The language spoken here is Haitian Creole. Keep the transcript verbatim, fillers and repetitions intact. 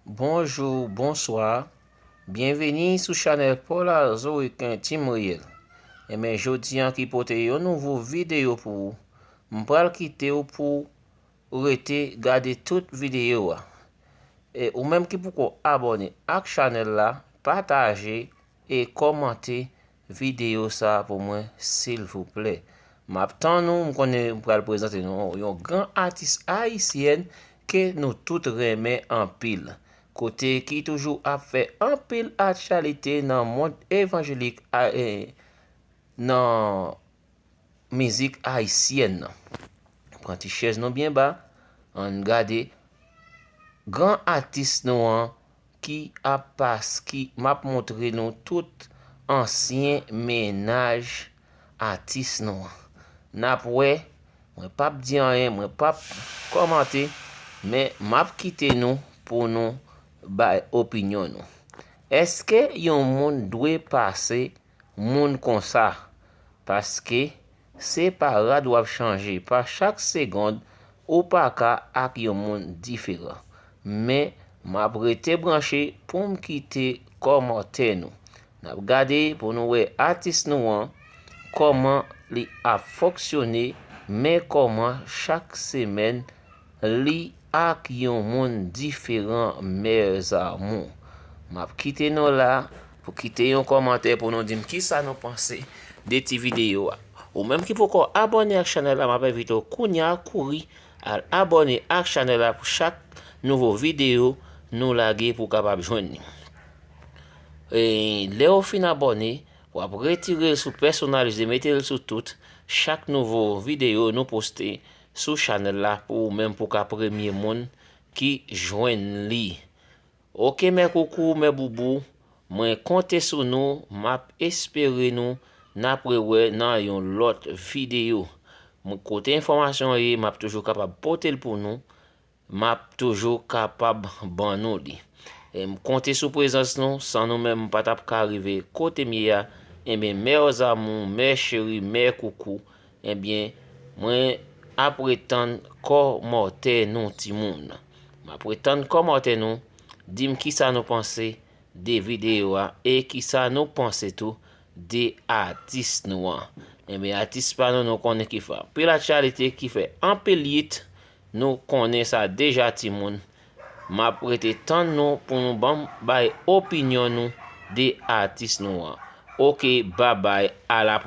Bonjou, bonswa. Byenveni sou chanèl Paul Arzo Requin Team Réel. Enben, jodi an ki pote yon nouvo videyo pou ou. M pral kite w pou rete gade tout videyo a. E ou menm ki poko abòne ak chanèl la, pataje e kòmante videyo sa pou mwen, silvouplè. M ap tann ou, m konnen m pral prezante nou yon gran atis ayisyèn ke nou tout renmen anpil, kote ki toujou ap fè anpil aktyalite nan mond evanjelik a, e, nan mizik ayisyèn nan. Pran ti chèz nou byen ba, ann gade gran atis nou an ki ap pas, ki m ap montre nou tout ansyen mennaj atis nou an. N ap wè, mwen p ap di anyen, mwen p ap kòmante, men m ap kite nou pou nou bay opinyon nou. Èske yon moun dwe pase moun konsa? Paske se parad w ap chanje. Pa chak segond, ou pa ka ak yon moun diferan. Men, m ap rete branche pou m kite kòmantè nou. N ap gade pou nou wè atis nou an, kòman li ap fonksyone, men kòman chak semèn li ak yon moun diferan, mèzamou. M ap kite nou la pou kite yon kòmantè pou nou di m kisa nou panse de ti videyo a. Ou menm ki poko abòne ak chanèl la, m ap envite w kounye a kouri al abòne ak chanèl la pou chak nouvo videyo nou lage pou w kapab jwenn li. E lè w fin abòne, w ap retire l sou pèsonalize, mete l sou tout. Chak nouvo videyo nou poste sou chanèl la pou ou menm pou w ka premye moun ki jwenn li. Oke, mè koukou, mè boubou, mwen konte sou nou, m ap espere nou n ap rewè nan yon lòt videyo. Mwen kote enfòmasyon an ye, m ap toujou kapab pote l pou nou, m ap toujou kapab ban nou li. E m konte sou prezans nou, san nou menm m pa t ap ka rive kote m ye a. Enben, mè zamou, mè cheri, mè koukou, enben, mwen ap retann kòmantè nou, timoun. M ap retann kòmantè nou, di m kisa nou panse de videyo a e kisa nou panse tou de atis nou an. Enben, atis pa nou, nou konnen ki fè anpil aktyalite, ki fè anpil yit, nou konnen sa deja, timoun. M ap rete tann nou pou nou ban m bay opinyon nou de atis nou an. Oke, babay, a la pwochèn.